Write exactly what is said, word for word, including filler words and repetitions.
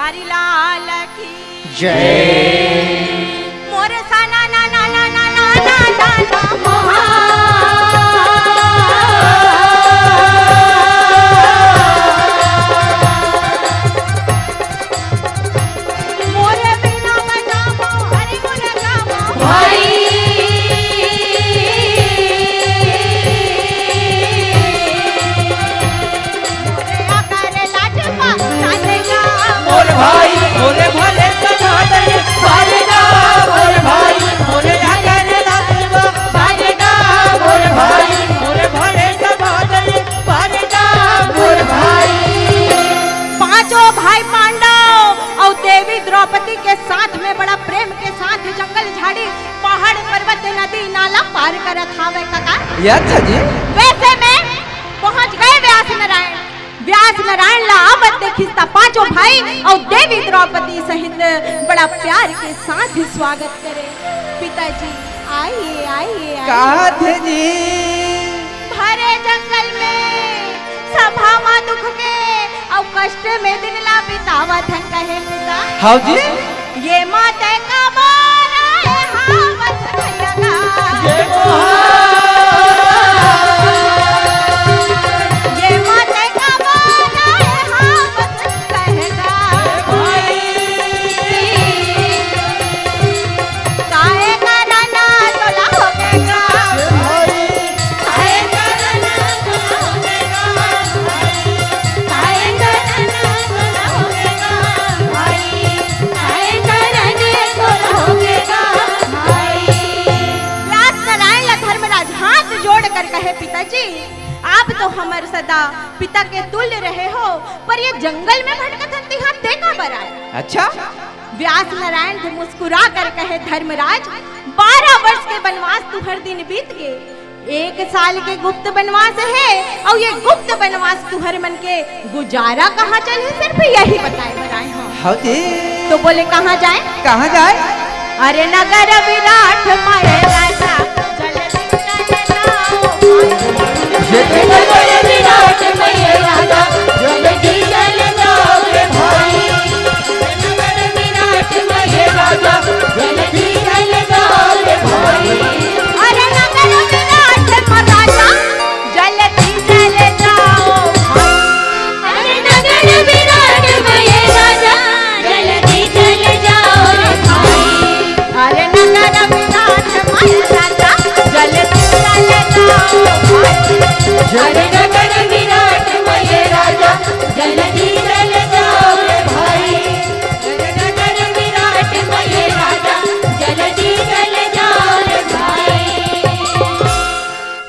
हरि लाल की जय। मोर सा ना ना ना ना ना ना ना ना ना। मोरे बिना बजावो, अरे मोरे गावो। भाई। मोरे आकर लाज पा, सारे गावो। मोर भाई, मोरे भले समादर, सारे गावो। मोर भाई, मोरे आकर लाज पा, सारे गावो। मोर भाई, मोरे भले समादर, सारे गावो। मोर भाई। पांचों भाई पांडव अउ देवी द्रौपदी के साथ में बड़ा प्रेम के साथ जंगल झाड़ी पहाड़ पर्वत नदी नाला पार करत हावय कका। ये अच्छा जी। वैसे में पहुंच गए व्यास नारायण। व्यास नारायण ला आवत देखिस त पांचों भाई अउ देवी द्रौपदी सहित बड़ा प्यार के साथ स्वागत करे। पिताजी, आइए, आइए, आइए। कहा थे जी? भरे जंगल में सभा मा दुख के अउ कष्ट में दिन ला बितावत हन कहे पिता। हाव जी। ये माते का बारा ए हावत भैया का। ये मोहा। ये माते का बारा ए हावत कहेगा। भाई। काहे करना तोला होगेगा? भाई। काहे करना तोला होगेगा? भाई। काहे करना तोला होगेगा? भाई। काहे करना तोला होगेगा? भाई। व्यास नारायण ला धर्मराज हाथ जोड़ कर कहे, पिताजी, आप तो हमर सदा पिता के तुल्य रहे हो, पर ये जंगल में भटकत हन तिहां ते काबर आए? अच्छा। व्यास नारायण जी मुस्कुरा कर कहे, धर्मराज, बारह वर्ष के वनवास तुहर दिन बीत गे, एक साल के गुप्त वनवास हे, अउ ये गुप्त वनवास तुहर मन के गुजारा कहाँ चलही, सिर्फ यही बताए बर आए हंव। हाव जी। तो बोले, कहाँ जाए? कहाँ जाए? अरे नगर विराट माए राजा, जल्दी चले जाओ। ये नगर विराट माए राजा, जल्दी चले जाओ रे भाई। नगर विराट माए राजा, जल्दी चले जाओ रे भाई। अरे नगर विराट माए राजा, जल्दी चले जाओ भाई। अरे नगर विराट माए राजा, जल्दी चले जाओ रे भाई। अरे नगर विराट माए राजा, जल्दी चले जाओ भाई। अरे नगर